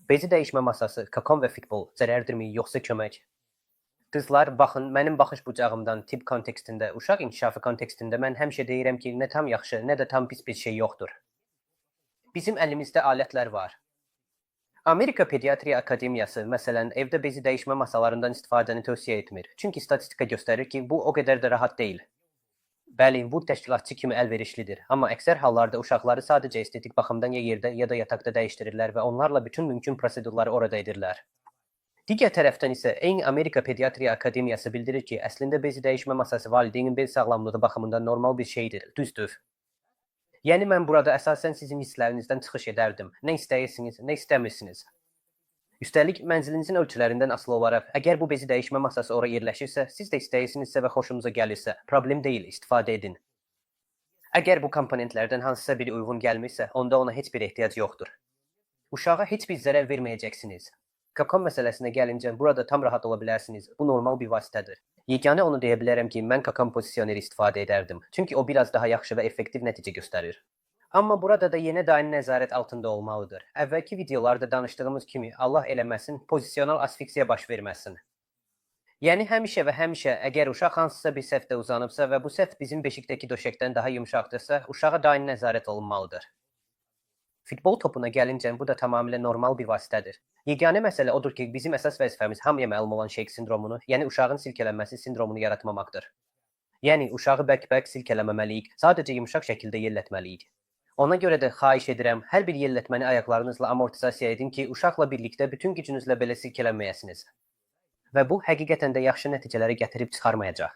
Bezi dəyişmə masası, kokon və fitbol zərərdirmi yoxsa kömək? Qızlar, baxın, mənim baxış bucağımdan tibb kontekstində, uşaq inkişafı kontekstində mən həmişə deyirəm ki, nə tam yaxşı, nə də tam pis bir şey yoxdur. Bizim əlimizdə alətlər var. Amerika Pediatriya Akademiyası, məsələn, evdə bezi dəyişmə masalarından istifadəni tövsiyə etmir. Çünki statistika göstərir ki, bu o qədər də rahat deyil. Bəli, bu təşkilatçı kimi əlverişlidir, amma əksər hallarda uşaqları sadəcə estetik baxımdan ya yerdə, ya da yataqda dəyişdirirlər və onlarla bütün mümkün prosedurları orada edirlər. Digər tərəfdən isə eyni Amerika Pediatriya Akademiyası bildirir ki, əslində bezi dəyişmə masası valideynin bel sağlamlığı baxımından normal bir şeydir, düzdür. Yəni mən burada əsasən sizin hisslərinizdən çıxış edərdim. Nə istəyirsiniz, nə istəmirsiniz. Üstəlik, mənzilinizin ölçülərindən asılı olaraq, əgər bu bezi dəyişmə masası ora yerləşirsə, siz də istəyirsinizsə və xoşunuza gəlirsə, problem deyil, istifadə edin. Əgər bu komponentlərdən hansısa biri uyğun gəlmirsə, onda ona heç bir ehtiyac yoxdur. Uşağa heç bir zərər verməyəcəksiniz. Kokon məsələsinə gəlincə, burada tam rahat ola bilərsiniz. Bu normal bir vasitədir. Yeganə onu deyə bilərəm ki, mən kokon pozisioneri istifadə edərdim. Çünki o biraz daha yaxşı və effektiv nəticə göstərir. Amma burada da yenə daimi nəzarət altında olmalıdır. Əvvəlki videolarda danışdığımız kimi Allah eləməsin, pozisional asfiksiya baş verməsin. Yəni həmişə və həmişə əgər uşaq hansısa bir səthdə uzanıbsa və bu səth bizim beşikdəki döşəkdən daha yumşaqdırsa, uşağa daimi nəzarət olunmalıdır. Futbol topuna gəlincə, bu da tamamilə normal bir vasitədir. Yeganə məsələ odur ki, bizim əsas vəzifəmiz hamıya məlum olan shake sindromunu, yəni uşağın silkələnməsi sindromunu yaratmamaqdır. Yəni uşağı bərk-bərk silkələməməliyik, sadəcə yumşaq şəkildə yellətməliyik. Ona görə də xahiş edirəm, hər bir yellətməni ayaqlarınızla amortizasiya edin ki, uşaqla birlikdə bütün gücünüzlə belə silkələnməyəsiniz. Və bu həqiqətən də yaxşı nəticələri gətirib çıxarmayacaq.